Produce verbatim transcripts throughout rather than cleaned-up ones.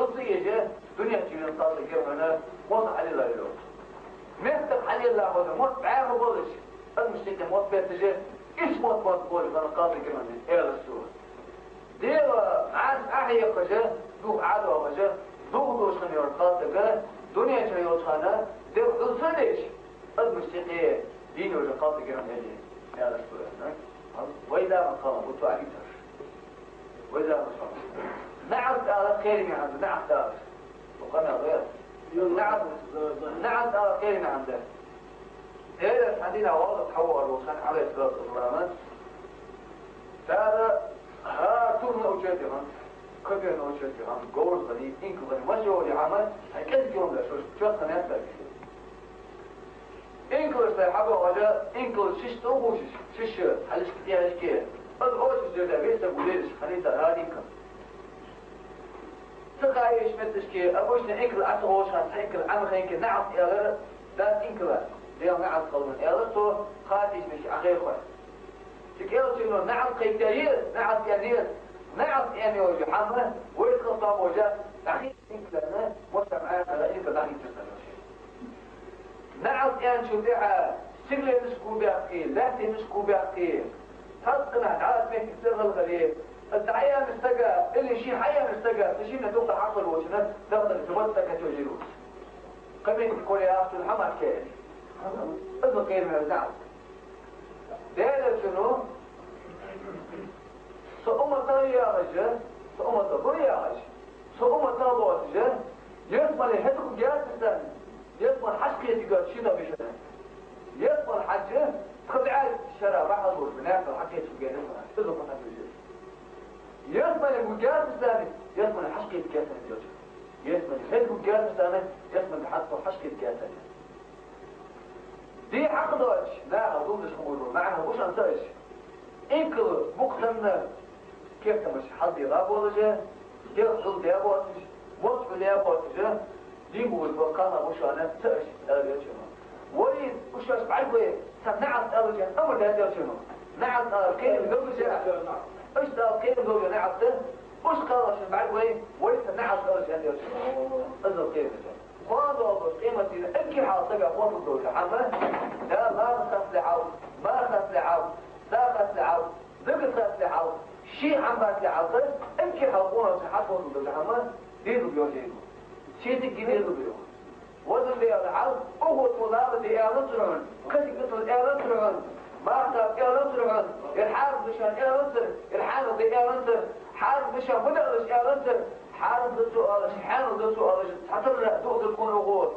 Уза ежа, дунен чуьра кхалсаг германа, мотт хьалелла йолу. Меттах хьалелла хьуна, мотт бӀаьха болуш, адамашна тӀе мотт бетташ, иш мотт мотт болуш, хьуна кхалсаг германа, элира цо. Дела, Ӏаса Ӏа хьекхажа, духа Ӏа дохажа, духа долуш хьуна йолу кхалсаг, дунен чу йолчу хана, дела хьуза деш, адамашна тӀе дийна йолчу кхалсаг германа элира, элира цо. Вай да ма кхалам, бу ту Ӏа гитарш. Вай заман чохь. НаӀалт ала кхераме хьан ду, наӀалт ала. Бу къамел вай. НаӀалт, наӀалт ала кхераме хьан ду. Делера хьан дина валла тхьавар ву хан Ӏалайхиссалату вассалам. Цара хӀара турна учуьртигӀан, каберна учуьртигӀан, говрзгӀани, инкалгӀани, ма шо вали хьама, хьан кӀезиг йонда шуш, чохь хан яц даьлла. Инкалаш дай хьабогӀажа, инкалаш шиш тӀе а гӀуьйсуш, шиш хьалхашка тӀехьашка. Аса оцуш дерда весаг ву лелаш, хьаниса хӀара инкал. Ца хаийша метташка, обычно инкал Ӏа ца гӀош хьан, цхьа инкал Ӏа ма хенке, наӀалт элира, дас инкала, Дела наӀалт хала ван, элира цо, хатийша метташка Ӏа гӀайгӀа хой. Цига элчано наӀалт кхайкхаье, наӀалт эне, наӀалт эне вожа, хьамма, вай тхалта вожа, дӀахи инкална, мосам Ӏа хала инкал дӀахийтар сан вожа. НаӀалт аьллачул тӀаьхьа стигланаш кху баьккхи, лаьттанаш кху баьккхи, цхьацца къинахь дӀа а меттиг ца гӀалгӀали, дӀаяьнна стага, или ши хьаяьнна стага, ца шинна дукха хьакхалочунна, даха-даха ца бац цӀа качо жируш. Кхин меттиг кхоре ахчун хьамат кхеъна. Иза кхераме наӀалт. Делачуьнга со умматах яхаш, со умматах ду яхаш, со умматах лоцуш, ялсамане хӀетахь герзаца, ялсамане хьаш кхетиг йоцуш шина бишана. Ялсамане хьаьжча, тхан бӀаьрг шера бахьалуш, бинарца хьакхетиг герзаца, иза хӀун хьан бижи. Ялсамане гу герзаца, ялсамане хьаш кхетиг герзаца йоцуш. Ялсамане хӀетахь герзаца, ялсамане хьаьжча хьаш кхетиг герзаца. Ди хьакха доцуш, наха гулдаш хӀума ду, маьӀна гуш ан ца аш. Инкал букъ санна, кехтамаш хьалдийла болаже, дегӀ хьулде боцуш, моцу хьуле боцуже, дин гуш бо кхана гушана ца аш, аьлла велчано. Вай, уьш аш бӀаргвай, сан наӀалт аьллаже, амр дац велчано. НаӀалт ала кхерам долуже, аш дала кхерам долуже наӀалт, уьш кхалашна бӀаргвай, вай сан наӀалт аьллаже, аьлла велчано. Азал кхерам. Кхоан долуш къематдийнахь эггара хьалха стага хӀотта долчу хьамма, да, маха сацле хьалха, маха сацле хьалха, са сацле хьалха, дага сацле хьалха, ши хьамма сацле хьалха, эггара хьалха къонахчун хьан хӀотта долчу хьамма, дезал йожийла. Ши дигги дезал йо. Вазан дела хьалха, уху тхо лала де аьлла цуьран, кхасиг гатал аьлла цуьран, маха сацле аьлла цуьран, эр хьарам душан аьлла цуьр, эр хьанал де аьлла цуьр, хьарам душан ма даалаш аьлла цуьр, хьарам ду цу алаш, хьанал ду цу алаш, цхьатарра ду ду кхуна гӀо.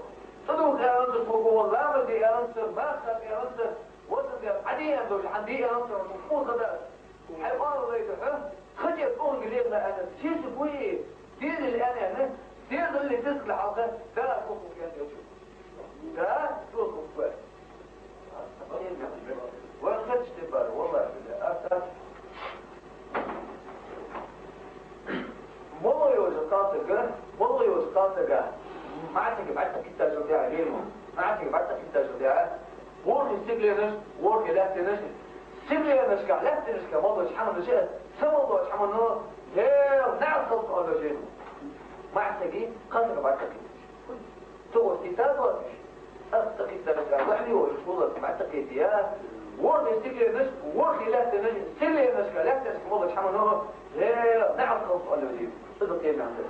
Ца ду аьлла ду кхуна гӀо, ламаз де аьлла ду, маха сацле аьлла ду, вазан де, Ӏади аьлла ду, хьан де аьлла ду, кхуна хада. Хьай ала лайда хьо, хача кхуна лерна аьлла, сиса буи, дезил аьлла, дезил ли дезил хьалха, да, кхуна гӀо аьлла ду. Да, кхуна гӀо. Вай хача тӀе бара, валлахӀи, билла, ас, ас. Моло йожа кхалсага, моло йожа кхалсага, маьӀсага бӀаьрг кхиттачул тӀаьхьа лело, маьӀсага бӀаьрг кхиттачул тӀаьхьа, ворхӀе стигланаш, ворхӀе лаьттанаш, стигланашка, лаьттанашка молочу хьаманаш, ца молочу хьамано, лел, наӀалт хала цу Ӏодожийна. МаьӀсаги кхалсага бӀаьрг кхиттача. Цо кхиттар доцуш, ас ца кхиттаршка, вахьли волуш, волуш, ма ца кхетия. ВорхӀе стигланаш, ворхӀе лаьттанаш, стигланашка, лаьттанашка волуш хьамано, э, наӀалт хала цу Ӏодожийна. Иза кхераме хьан ду.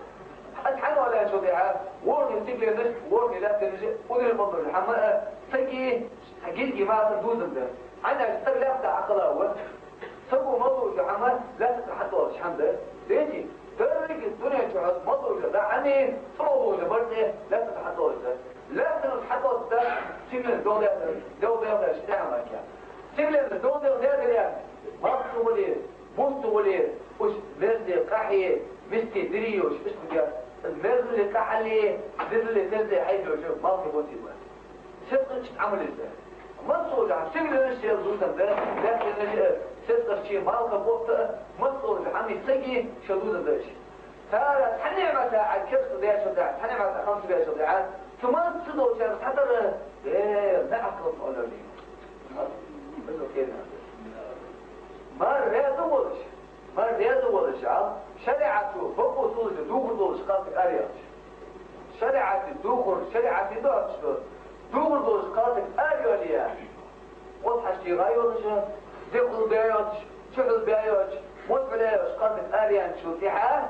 Ас хьан валлачул тӀаьхьа, ворхӀе стигланаш, ворхӀе лаьттанаш, удур болуш хьамма, э, саги, гилги маса дузам дар. Хьан аьлча, стаг лаьтта Ӏакхала ву. Саго ма луъучу хьамма лаьттара хьатӀадолуш хьан дар? Дети, дерриге дунен чохь ма луъучу дӀа хьамий, ца ма луъучу барцӀе лаьттара хьатӀадолуш дар. Лаьттара хьатӀадолуш дар, сигланаш догӀу дехар, догӀу дехар ши тӀехьа ма кхел. Сигланаш догӀу дехар дехар яц. Малх ца вале, бус ца вале, уьш мерзле къахье, мисте дире йолуш, уьш ма яц. Мерзле къахьалле, дизле, мерзле хьайдолчу малхе боций ван. Сеткъачу Ӏамале дар. Массо а сигланаш шел дузам дар, лаьттанаш а, сеткъачу малха бохта а, массо а хьамий саги шел дузам дар. Цара цхьа ниӀмата Ӏа кхерча дешал дехьа, цхьа ниӀмата хамса дешал дехьа, цу массо а долчара цхьатарра, э, наӀалт хала цу Ӏодожийна. Мар реза волуш. Мар реза волуш, а? ШарӀату хӀукъу долча, духар долча кхалсага араяьлча. ШарӀата духар, шарӀата доацаш, духар долча кхалсага арайоале. Кхозза хьажа тӀегӀа йолаш, дехьал бе йоацаш, чухьал бе йоацаш, мотт хьулъяь йоацаш кхалсаг араяьнначул тӀехьагӀа,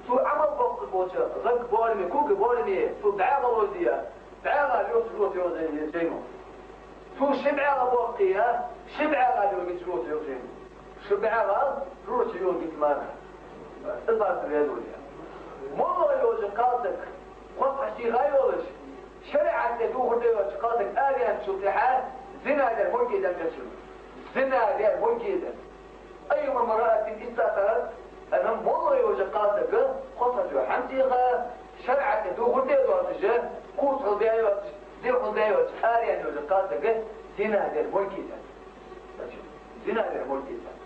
цо Ӏамал боккхаргболча гӀадга боараме, кога боараме, цо бӀаьгӀа лозае, бӀаьгӀа лоацаш лоаца йола жайно. Цо ши бӀаьгӀа боккхе, ши бӀаьгӀа лоаца лоаца йола жайно. Ши бӀаьгӀа лоаца йола гита мара. Из бацар веза вале. МоллагӀа йолча кхалсага, кхозза хьажа тӀегӀа йолаш, шарӀата духар де йоацача кхалсага араяьнначул тӀехьагӀа зина дар морг я аьнна. Зина дар морг я. أيما امرأة استأثرت, аьнна, моллагӀа йолча кхалсага, кхозза хьажа йола хӀама тӀегӀа, шарӀата духар де доацаш, кога хьулбе йоацаш, дехьал бе йоацаш, араяьнна йолча кхалсага зина дар морг я. Зина дар морг я.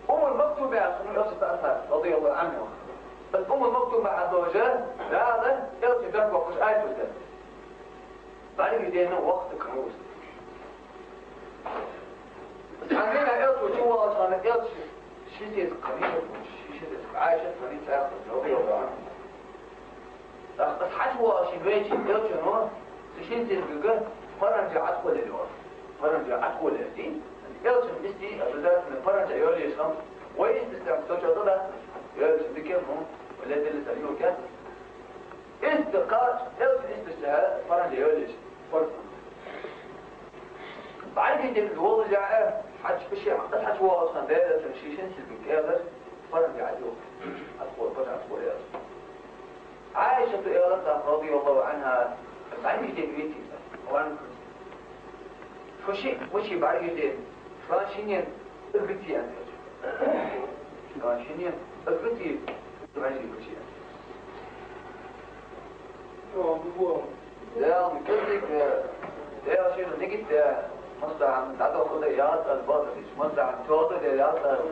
Уммул Мактум яхаш хиннав Элчан асхьаб, رضي الله عنه. Из Уммул Мактум яхаш долаш, Дала Элчан бехк боаккхаш аят да. БӀаргий дийнахьа вахт кхоачаш. Цхьан дийнахьа Элча чувоалача хана Элча шин сесаг хиннай, шин сесаг, Ӏайшат хиннай царех, رضي الله عنها. ТӀаккха из хьачувоалаш шийна вайча Элчано, цу шин сесагага паранжа Ӏоткъоллаяьй. Паранжа Ӏоткъоллаяьй. Элчан истий, обязательно паранжа йолаеш хиннаб. Вай истий сам сочота да. Элчан дикем, ну, вале дилла сар юргя. Иштта кхача, Элчан истий паранжа йолаеш. Паранжа. БӀаргий дийнахьа волаш а, хьач-, ши, хьачувоалача хана Даьла Элчано ший шин сесагага аьлар, паранжа Ӏоткъо-, Ӏоткъо-, паранжа Ӏоткъолла аьлар. Ӏайшата аьлар тӀаккха, رضي الله عنها, бӀаргий дийнахьа веце. Ва ан-, шо шиъ мичай бӀаргий дийнахьа, шоана шиннена из гиций аьнна. Шоана шиннена из гиций, бӀаргий дийнахьа мичай аьнна. Даьла кӀезига, Даьла шийна нигат даь, массахана дӀадахалда ялсмала, бакъда дийцача, массахана тоъалда ялсмала.